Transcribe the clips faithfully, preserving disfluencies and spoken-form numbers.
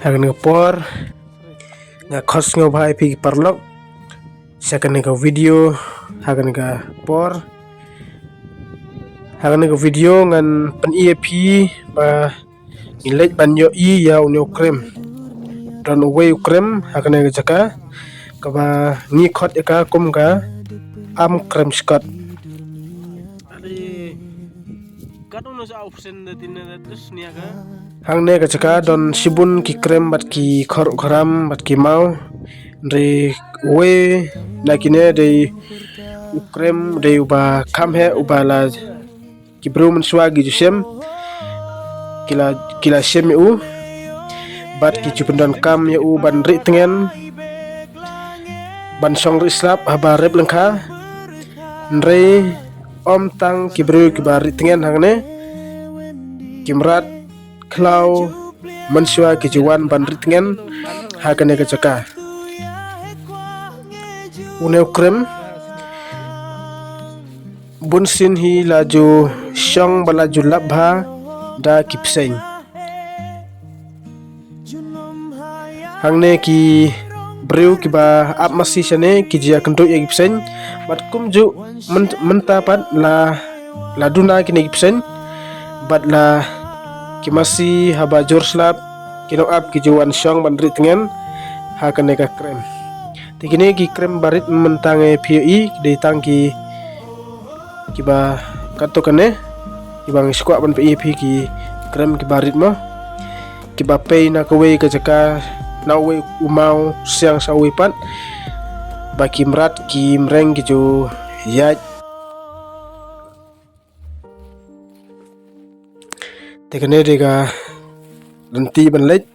Ha kane ka por nga khot sngewbha ïa phi ki paralok sha kane ka video. Ha kane ka por, ha kane ka video ngan pyni ïa phi ba ngi leit ban ïohi ïa une u krem. Don uwei u krem ha kane ka jaka kaba ngi khot ïa ka kum ka am krem shkot. Hangne ka jaka don shibun ki krem bad ki khor u khram bad ki maw. Hynrei uwei na kine dei u krem dei uba kham heh uba la ki briew mynshuwa ki ju shem, ki la, ki la shem ïa u bad ki ju pyndonkam ïa u ban rieh tngen, ban shong rieh slap haba rep lyngkha. Hynrei ym tang ki briew kiba rieh tngen hangne, ki mrad khlaw mynshuwa ki ju wan ban rieh tngen ha kane ka jaka. Une u krem bunsien hi la ju shong ba la ju lap bha da ki bseiñ. Hangne ki briew kiba ap masi shane ki ju ïakynduh ïa ki bseiñ bad kumjuh myn-, mynta pat la, la duna kine ki bseiñ bad la ki masi haba jur slap ki nongap ki ju wan shong ban rieh tngen ha kane ka krem. Te kine ki krem barit mynta ngi phi ïohi dei tang ki kiba katto katne kiba ngi shu kwah ban pyni ïa phi ki krem kiba rit mo, kiba pei na kawei ka jaka na uwei u mawsiang sha uwei pat, ba ki mrad ki mreng ki ju ïaid. Te kane dei ka lynti ban leit.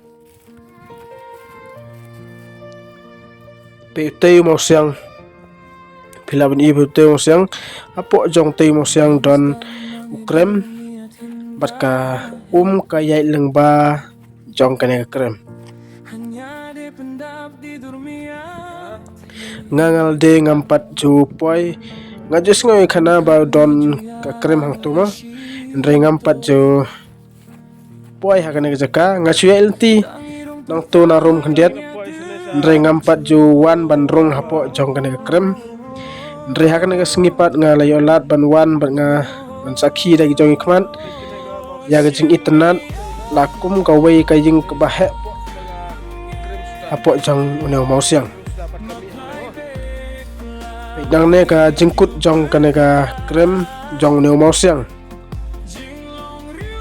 Peit utei u mawsiang. Phi lah ban i peit utei u mawsiang. Hapoh jong utei u mawsiang don u krem bad ka um ka ïaid lyngba jong kane ka krem. Nga nga lade ngam pat ju poi, nga ju sngew ïa khana ba don ka krem hangto ma. Hynrei ngam pat ju poi ha kane ka jaka, nga shu ïaid lynti nangto na rum khyndiat. Hynrei ngam pat ju wan ban rung hapoh jong kane ka krem. Hynrei ha kane ka sngi pat nga la ïoh lad ban wan bad nga ban sakhi da ki jong ki khmat ïa ka jingitynnad la kum kawei ka ïing kaba heh hapoh jong une u mawsiang. Nangne ka jingkut jong kane ka krem jong une u mawsiang.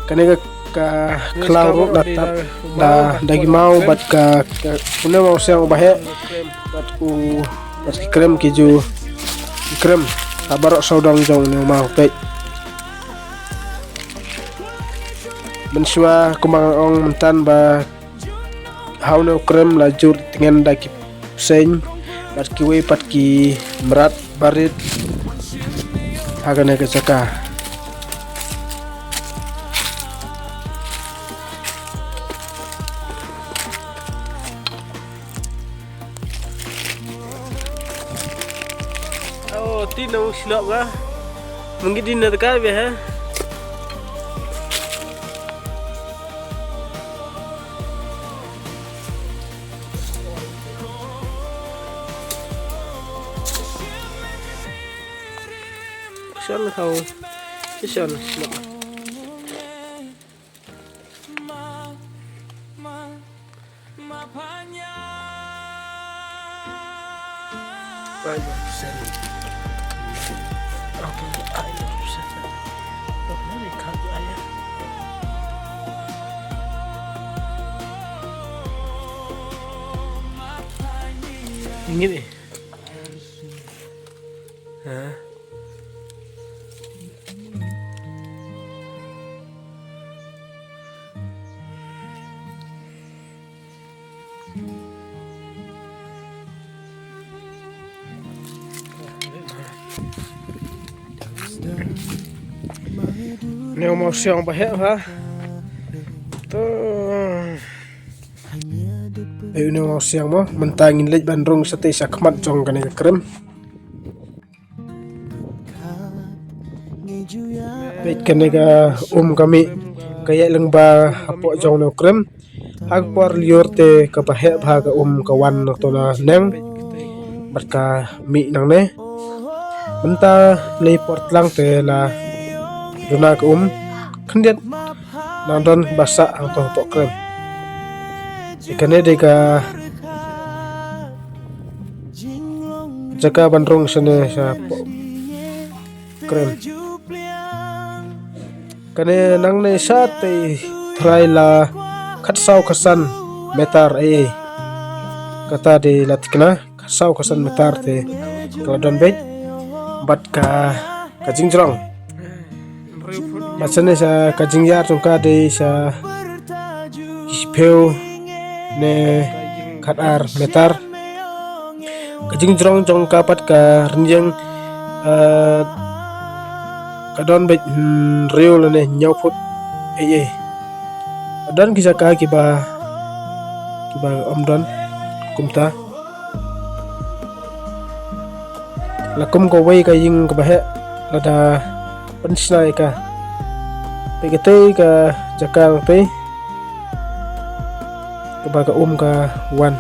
Kane ka, ka khlaw ruh la tap da, da ki maw bad ka, ka une u mawsiang uba heh bad u, bad ki krem ki ju, ki krem ha baroh sawdong jong une u maw peit. Mynshuwa kumba nga ong mynta ba ha une u krem la jur tngen da ki bseiñ bad kiwei pat ki mrad barit ha kane ka jaka. Oh, ti na u shnok ga. Mungkin di na ka be ha. Shan kau. Shan shnok. Ingit eh. Ha? Une u mawsiang ba heh ha. To. Ei, une u mawsiang mo, mynta ngin leit ban rung shatei sha khmat jong kane ka krem. Peit kane ka um ka mih ka ïaid lyngba hapoh jong une u krem. Ha ka por lyiur te kaba heh bha ka um ka wan na to na neng bad ka mih nangne. Mynta lei por tlang te la duna ka um khyndiat nang don ba sah hangto hapoh krem. Ïa kane dei ka jaka ban rung shane shapoh krem. Kane nangne shatei trai la khatsaw khatsan meter ei ei. Kata dei la thikna khatsaw khatsan meter te ka la don beit bad ka ka jingjrong. Bad shane sha ka jingïar jong ka dei sha ki shiphew ne khatar meter. Ka jingjrong jong ka pat ka rynïeng, eh, ka don beit hynriew lane hynñiew phut ei ei. Ka don ki jaka kiba kiba ym don kumta. La kum kawei ka ïing kaba heh lada pynshna ïa ka. Peit katei ka jaka nangtei kaba ka um ka wan.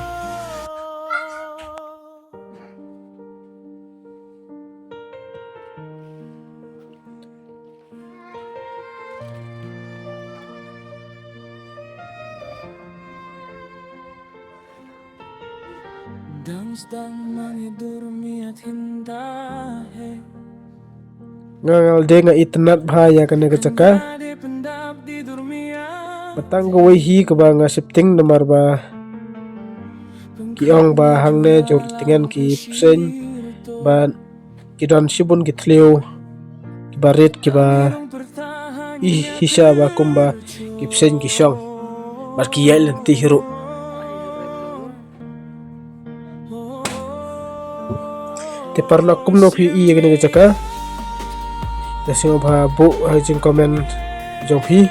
Dang sdang ma ngi dur miat hi nda he. Nga nga lade nga itynnad bha ïa kane ka jaka. Ba tang kawei hi kaba nga sheptieng namar ba ki ong ba hangne jong tngen ki pseñ ba ki don shibun ki thliew kiba rit kiba i hisha ba kumba ki pseñ ki shong bad ki ïaid lynti hi ruh. Te paralok kumno phi i ïa kane ka jaka? Te sngewbha buh ha ka jingcomment jong phi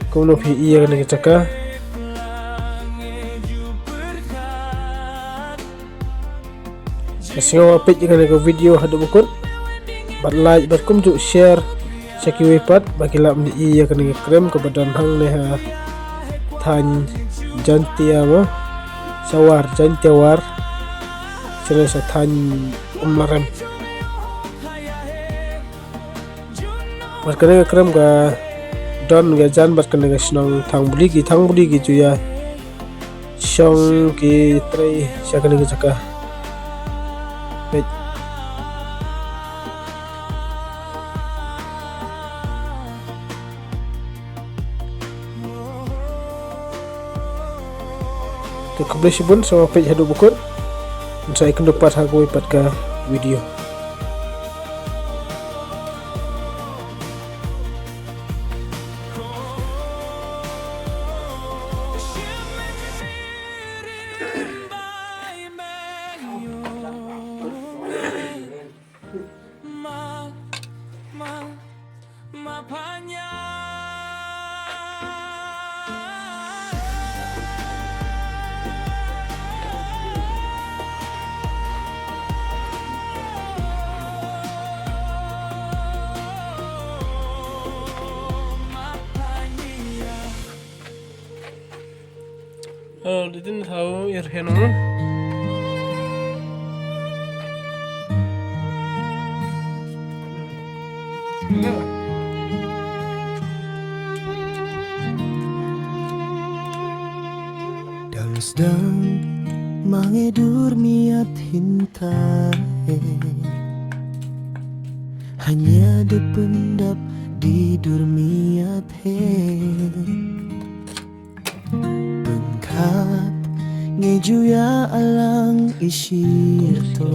kumno phi i ïa kane ka jaka. Te sngewbha peit ïa kane ka video haduh ba kut bad like bad kumjuh share sha kiwei pat ba ki lah ban i ïa kane ka krem kaba don hangne ha thaiñ Jaintia mo, sha War, Jaintia War, sha thaiñ Umlarem. Bad kane ka krem ka don ka jan bad kane ka shnong Thangbuli, ki Thangbuli ki ju ïa shong ki trei sha kane ka jaka. Peit. Te khublei shibun sngewbha peit haduh ba kut. Ngin sa ïakynduh pat ha kawei pat ka video. Oh, didin thau ir heno. Dang sdang ma ngi dur miat hi nta he. Hanya da pyndap da dur miat he. Pynkhap ngi ju ïa alang i shyrto.